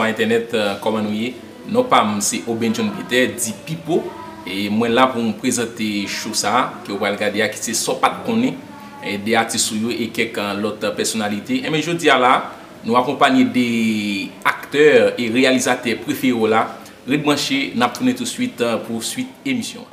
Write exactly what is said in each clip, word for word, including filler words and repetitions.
Entènèt, eh, kòman nou ye? Non pa m se Oben John Peter, di Pipo, e mwen la pou m prezante show sa a, ke w pral gade a, ki se Sa w pa t konnen, eh, de atis ou yo e kèk, eh, lòt pèsonalite. Enben, jodi a la, nou akonpanye de aktè e reyalizatè prefere w la. Ret branche, n ap tounen touswit, eh, pou swit emisyon an.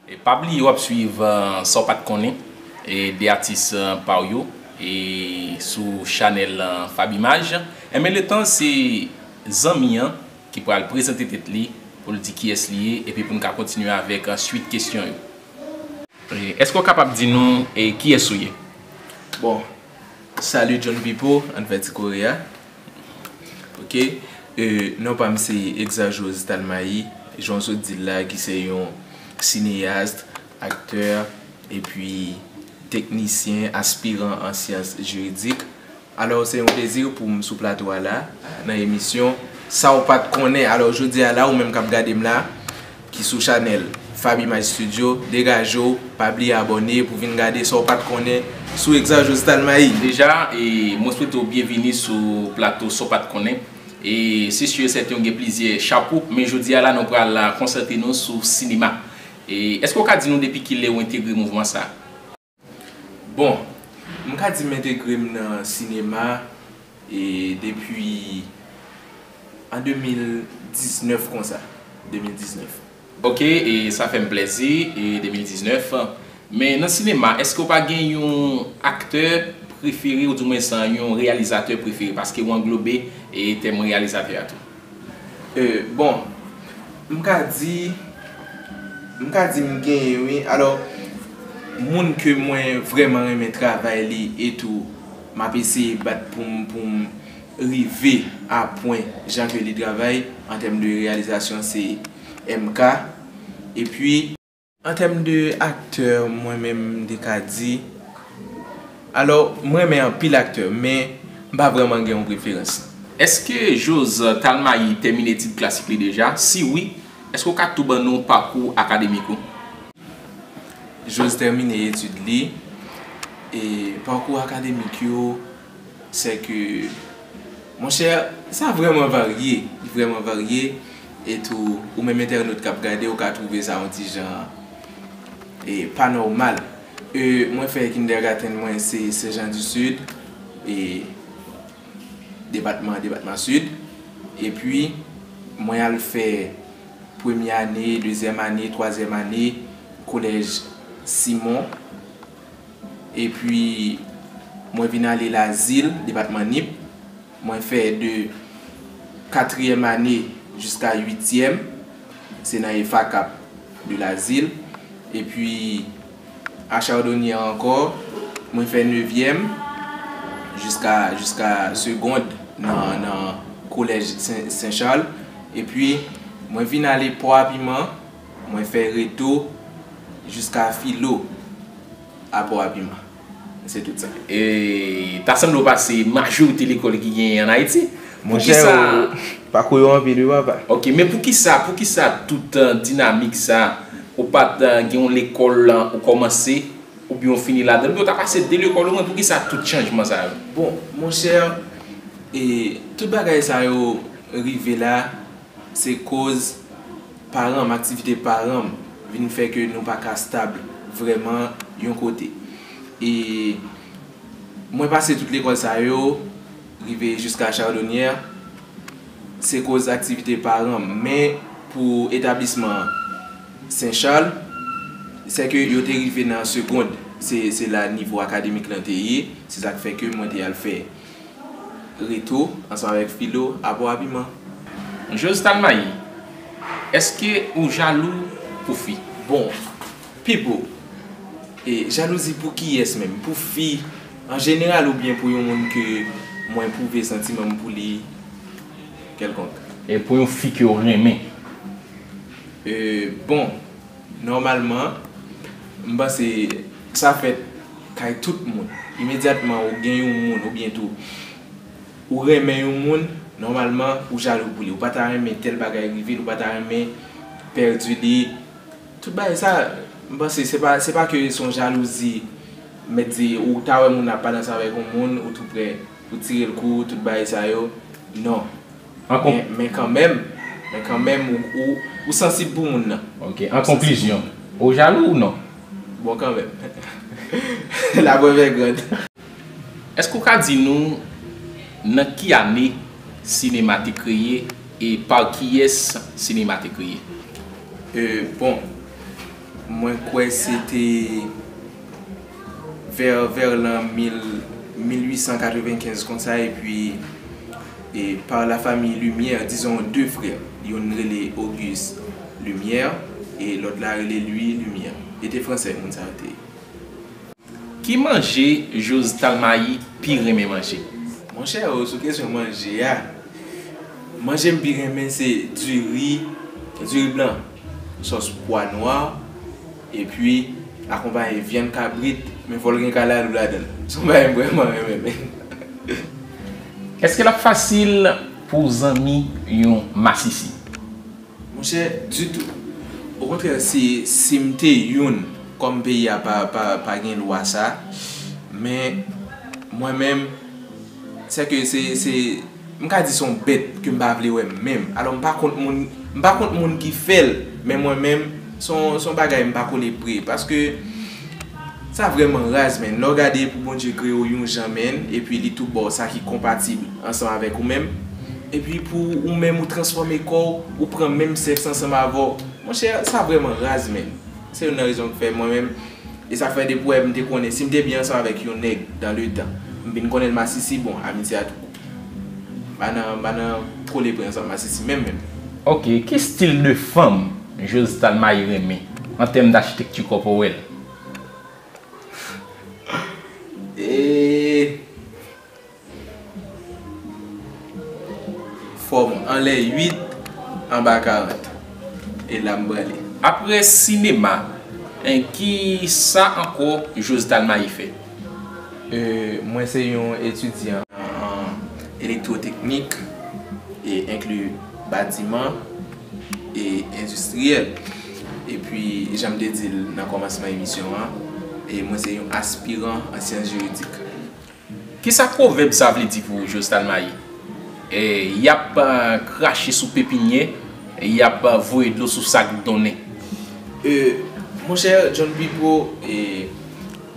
E pa bliye w ap swiv, eh, Sa w pa t konnen, e de atis, eh, pa w yo, e sou chanèl, eh, Fab Image. Enben, letan se zanmi an ki pral prezante tèt li, pou l di kiyès li ye, epi pou n ka kontinye avèk, eh, swit kesyon yo. E èske w kapab di nou, e, kiyès ou ye? Bon, salut John Pipo, ann fè ti kore a. Ok. Euh, non pa m se Exajose Talmaï, jan w sot di l la, ki se yon sineyas, aktè, epi teknisyen, aspiran an syans jiridik. Alò, se yon plezi pou m sou plato a la, nan emisyon Sa w pa t konnen. Alò, jodi a la, ou menm k ap gade m la, ki sou chanèl Fab Image Studio, degaje w, pa bliye abòne pou vin gade Sa w pa t konnen sou Exajose Talmaï. Deja, e, mwen swete w byenvini sou plato Sa w pa t konnen. E se si e sèten w gen plizyè chapo, men jodi a la, nou pral konsantre nou sou sinema. E èske w ka di nou depi kilè w entegre mouvman sa a? Bon, m ka di m entegre m nan sinema, e, depi an de mil diznèf konsa, de mil diznèf. Ok, e sa fè m plèzi, e de mil diznèf. Men nan sinema, èske w pa gen yon aktè prefere, oudimwens yon reyalizatè prefere, paske w anglobe, e, tèm reyalizatè a tou? Euh, bon, m ka di, m ka di m genyen, wi. Alò, moun ke mwen vrèman renmen travay li e tou, m ap eseye bat pou m, pou m rive a pwen jan ke li travay, an tèm de reyalizasyon, se M K. Epi, an tèm de aktè, mwen menm, m te ka di, alò, mwen renmen anpil aktè, men m pa vrèman gen yon preferans. Èske Jose Talmaï tèmine etid klasik li deja? Si wi, èske w ka tou ban nou pakou akademik ou? Jose tèmine etid li, e pakou akademik yo, sè ke, monchè, sa vrèman varye, li vrèman varye, e tou, ou menm entènot k ap gade, ou ka twouve sa yon ti jan, e, pa nòmal. E, mwen fè kindergarten mwen, se Saint-Jean du Sud, e, depatman, depatman Sid. Epi, mwen al fè premye ane, dezyèm ane, twazyèm ane, kolèj Simon. Epi, mwen vin ale Lazil, depatman Nip. Mwen fè de katriyèm ane jiska uityèm, se nan EFACAP de Lazil. Epi, a Chardonnière ankò, mwen fè nevyèm jiska, jiska segond nan, nan kolèj Sen, Sen Chal. Epi, mwen vin ale Pò a Piman, mwen fè reto jiska filo a Pò a Piman. Se tout sa. E, ta sanble w pase majorite lekòl ki genyen ann Ayiti. Monchè, poukisa, pakou yo anpil, wi, papa. Ok, men poukisa, poukisa tout, eh, dinamik sa, ou pa t, eh, gen yon lekòl, eh, ou kòmanse, oubyen w fini ladan l, oubyen w ta pase de lekòl omwen, poukisa tout chanjman sa yo? Bon, monchè, e, tout bagay sa yo rive la, se koz paran m, aktivite paran m vin fè ke nou pa ka stab vrèman yon kote. E mwen pase tout lekòl sa yo, rive jiska Chardonnière, se koz aktivite paran m. Men pou etablisman Sen Chal, sèke yo te rive nan segond. Se, se la nivo akademik lan te ye. Se sa k fè ke mwen te al fè reto ansanm avèk filo a Pò a Piman. Jose Talmaï, èske ou jalou pou fi? Bon, Pipo, e jalouzi pou kiyès menm? Pou fi an jeneral oubyen pou yon moun ke mwen pwouve santiman m pou li kèlkonk? E pou yon fi ke w renmen? E, bon, nòmalman, m panse sa fèt kay tout moun. Imedyatman ou gen yon moun oubyen tou ou renmen yon moun, nòmalman ou jalou pou li. Ou pa ta renmen tèl bagay rive l, ou pa ta renmen pèdi li. Tout bagay sa, M panse se pa, se pa ke se yon jalouzi, mèt di ou ta wè moun ap pale ansanm avèk yon moun, ou tou prè pou tire l kou, tout bagay sa yo. Non. An kon- Men, men kanmenm, men kanmenm, ou, ou, ou sansib pou moun nan. Ok, an konklizyon, ou jalou ou non? Bon, kanmenm. La preuve est grande. Èske w ka di nou nan ki ane sinema te kreye e pa kiyès sinema te kreye? E, bon, mwen kwè se te vè, vè lan mil, mil uit san katrevenkenz konsa, epi e, par la famille Lumière, dizon de frè, youn rele Auguste Lumière e lòt la rele Louis Lumière. E te fransè moun sa yo te ye. Ki manje Joztal Mayi pi renmen manje? Monchè, o, sou kesyon manje a, manje m pi renmen se diri, diri blan, sòs pwa nwa, epi akonpaye vyann kabrit, men fò l gen kalalou ladan l. Se yon bagay m vrèman renmen, men. Èske l ap fasil pou w zanmi yon masisi? Monchè, ditou. Okontrè, si, si m te youn, kòm peyi a pa, pa, pa gen lwa sa, men mwen menm, sèke se, se, m ka di se yon bèt ke m pa vle wè menm. Alò, m pa kont moun, m pa kont moun ki fè l, men mwen menm, se yon, se yon bagay m pa kole pre, paske sa vrèman raz, menn. Lè w gade pou Bondye kreye w yon jan, menn, epi li tou ba w sa ki konpatib ansanm avèk ou menm, epi pou ou menm ou transfòme kò w, ou pran menm sèks ansanm avè w. Monchè, sa vrèman raz, menn. Se youn nan rezon k fè mwen menm, e sa k fè depi w wè m te konnen, si m te byen ansanm avèk yon nèg dans le temps, m vin konnen l masisi, bon, amitye a tou kou. M pa nan, m pa nan kole pre ansanm masisi menm, menm. Ok, ki stil de fanm Joztal Mayi renmen an tèm dachtekti kòpòwèl? E fòm anlè uit, anba karant. E la m prale. Apre sinema, en, ki sa ankò Joztal Mayi fè? E, mwen se yon etidyan an elektwoteknik, e enkli batiman e endistriyèl. Epi, jan m te di l nan kòmansman emisyon an, e mwen se yon aspiran an syans jiridik. Kisa pwovèb sa vle di pou ou, Joztal Mayi? E, y ap, eh, krache sou pepinyè, y ap, eh, voye dlo sou sak donnen. E, monchè John Pipo, e,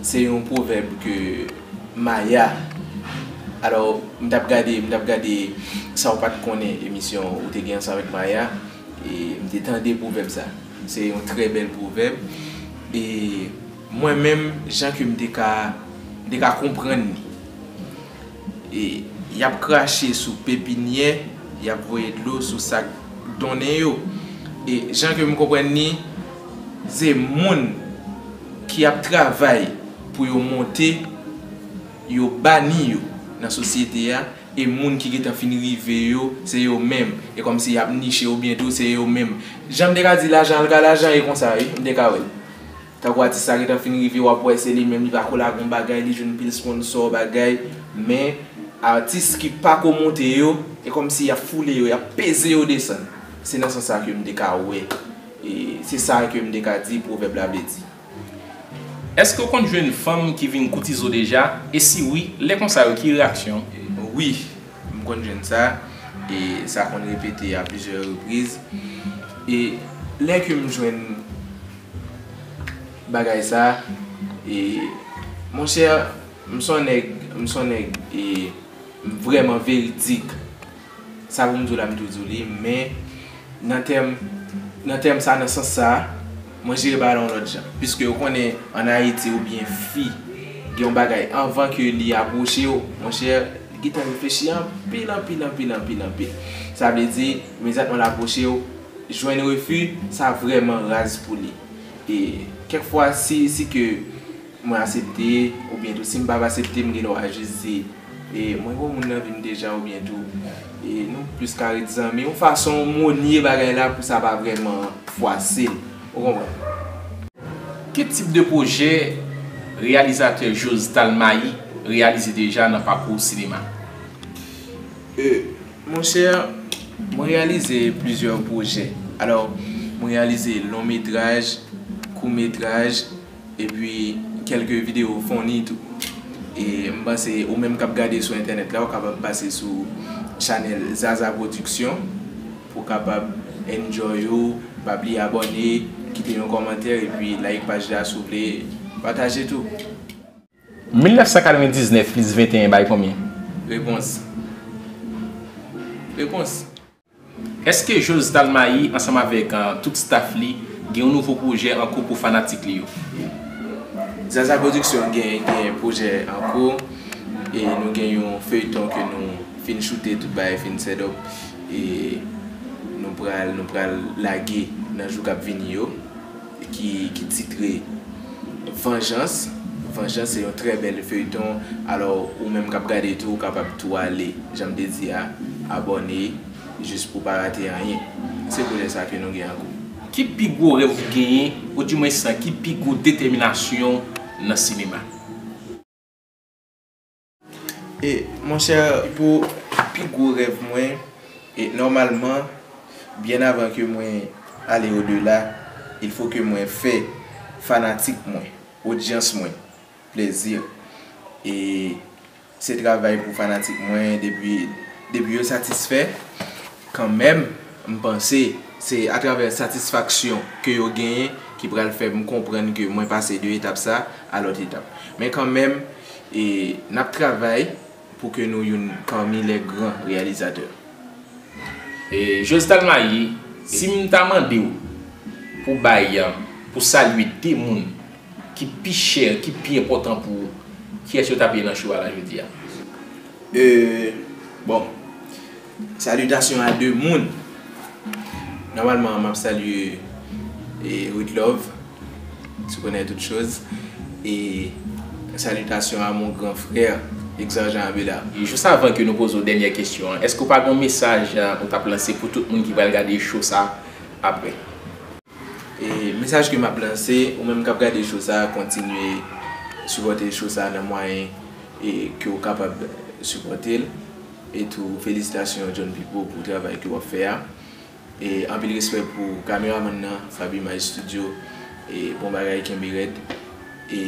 se yon pwovèb ke Maya. Alò, m t ap gade, m t ap gade sa w pa t konnen emisyon ou te gen ansanm avèk Maya, e m te tande pwovèb sa. Se yon trè bèl pwovèb. E mwen menm, jan ke m te ka, m te ka konprann li. E y ap krache sou pepinyè, y ap voye dlo sou sak donnen yo. E jan ke m konprann li, se moun ki ap travay pou yo monte, yo bani yo nan sosyete a, e moun ki gentan fin rive yo, se yo menm. E kòmsi y ap niche yo byento, se yo menm. Jan m te ka di lajan al ka lajan, e konsa wi, m te ka wè l. Tankou atis sa gentan fin rive, w ap wè se li menm, li pa ko lage yon bagay, li jwenn pil sponsò, bagay. Men, atis ki pa ko monte yo, e kòmsi y ap foule yo, y ap peze yo desann. Se nan sans sa ke m te ka wè. E se sa ke m te ka di pwovèb la vle di. Èske w konn jwenn fanm ki vin koutize w deja? E si wi, lè konsa yo, ki reyaksyon w? Wi, m konn jwenn sa. E sa konn repete a plizyè repriz. E lè ke m jwenn bagay sa, e, monchè, m se yon nèg, m se yon nèg, e, m vrèman veridik. Sa pou m di w la, m tou di w li, men nan tèm, nan tèm sa, nan sans sa, mwen jere bagay la yon lòt jan. Piske ou konnen, ann Ayiti, oubyen fi, gen yon bagay, anvan ke li apwoche w, monchè, li gentan reflechi anpil, anpil, anpil, anpil, anpil. Sa vle di, imedyatman l apwoche w, jwenn refi, sa vrèman raz pou li. E kèk fwa, si, si ke mwen aksepte, oubyen tou, si m p ap aksepte, m gen dwa jis di, e, mwen gon moun nan vi m deja, oubyen tou, e, nou plis ka ret zanmi, yon fason m w nye bagay la pou sa pa vrèman fwase l. Ou konprann? Ki tip de pwojè reyalizatè Joztal Mayi reyalize deja nan pakou sinema? E, monchè, mwen reyalize plizyè pwojè. Alò, mwen reyalize long metraj, Kout metraj, epi kèlke videyo funny tou. E m panse ou menm k ap gade sou entènèt la, ou kapab pase sou chanèl Zaza Production pou w kapab enjoy ou. Pa bliye abòne, kite yon kòmantè, epi like paj la si w vle, pataje tou. Mil nèf san katrevendiznèf plis venteyen bay konbyen? Repons. Repons. Èske Jose Talmaï, ansanm avèk, ah, tout staff li, gen yon nouvo pwojè an kou pou fanatik li yo? Zaza Production gen, gen pwojè an kou, e nou gen yon feyton ke nou fin choute, tout bagay fin set up, e nou pral, nou pral lage nan jou k ap vini yo, ki, ki titre Vanjans. Vanjans se yon trè bèl feyton. Alò, ou menm k ap gade tou, ou kapab tou ale, jan m te di a, abòne, jis pou w pa rate anyen. Se pwojè sa ke nou gen an kou. Ki pi gwo rèv ou genyen, oudimwens, ki pi gwo detèminasyon w nan sinema? E, monchè, pou pi gwo rèv mwen, e nòmalman, byen avan ke mwen ale odela, il fo ke mwen fè fanatik mwen, odyans mwen, plezi. E se travay pou fanatik mwen, depi, depi yo satisfè, kanmenm, m panse se atravè satisfaksyon ke yo genyen ki pral fè m konprann ke mwen pase de etap sa a lòt etap. Men kanmenm, e n ap travay pou ke nou youn pami lè gran reyalizatè. E, Jose Talmaï, si m ta mande w pou bay, pou salye de moun ki pi chè, ki pi enpòtan pou ou, kiyès yo t ap ye nan show a la jodi a? E, bon, salitasyon a de moun. Nòmalman, m ap salye, e, Ruth Love, tu connais toutes choses, e salitasyon a mon gran frè, Exarjan Abela. E jis avan ke nou poze w dènyè kesyon an, èske w pa gen yon mesaj, ah, ou t ap lanse pou tout moun ki pral gade show sa a apre? E mesaj ke m ap lanse, ou menm k ap gade show sa a, kontinye sipòte show sa a nan mwayen, e, ke w kapab sipòte l. E tou, felisitasyon John Pipo pou travay ke w ap fè a. E anpil respè pou kameramann nan, Fab Image Studio, e bon bagay, kenbe rèd. E,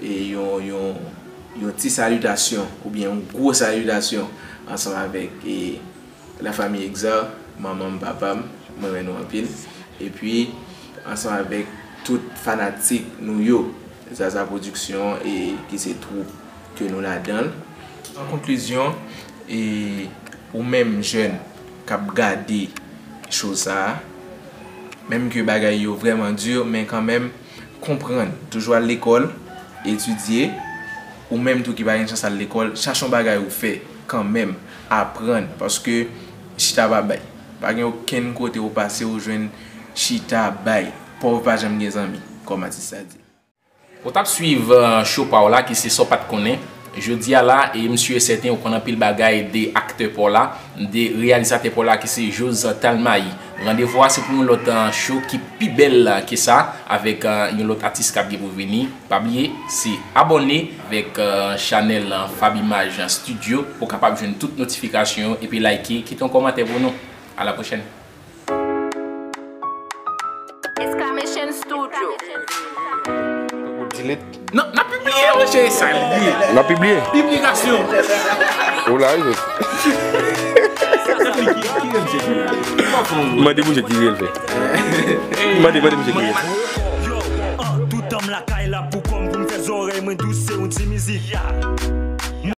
e yon, yon, yon ti salitasyon, oubyen yon gwo salitasyon ansanm avèk, e, lafanmi Exar, manman m, papa m, mwen renmen nou anpil. Epi, ansanm avèk tout fanatik nou yo, Zaza Production, e ki se twoup ke nou ladan l. An konklizyon, e ou menm jèn k ap gade show sa a, menm ke bagay yo vrèman di, men kanmenm, konprann, toujou al lekòl, etidye, ou menm tou ki pa gen chans al lekòl, chache yon bagay ou fè kanmenm, aprann, paske chita pa bay. Pa gen okenn kote ou pase ou jwenn chita bay. Pòv pa janm gen zanmi, kòm atis la di. Ou t ap swiv, eh, show pa w la, ki se Sa w pa t konnen. Jodi a la, e m si e sèten ou konn anpil bagay de aktè pa w la, de reyalizatè pa w la, ki se Jose Talmaï. Randevou a se pou yon lòt, eh, show ki pi bèl, eh, ke sa, avèk, eh, yon lòt atis k ap gen pou vini. Pa bliye, se abòne avèk, eh, chanèl, eh, Fab Image Studio pou w kapab jwenn tout notifikasyon yo, epi like, kite yon kòmantè pou nou. A la pwochèn. Exclamation Studio. Delete. Non, n ap pibliye, monchè, e sa l ye. N ap pibliye. Piblikasyon. Ou la, wi. Mande monchè ki reyèl fè. Mande, mande monchè ki reyèl fè. Yo, an, tout tan m lakay la pou kò m, pou m fè zòrèy mwen dous, se yon ti mizik.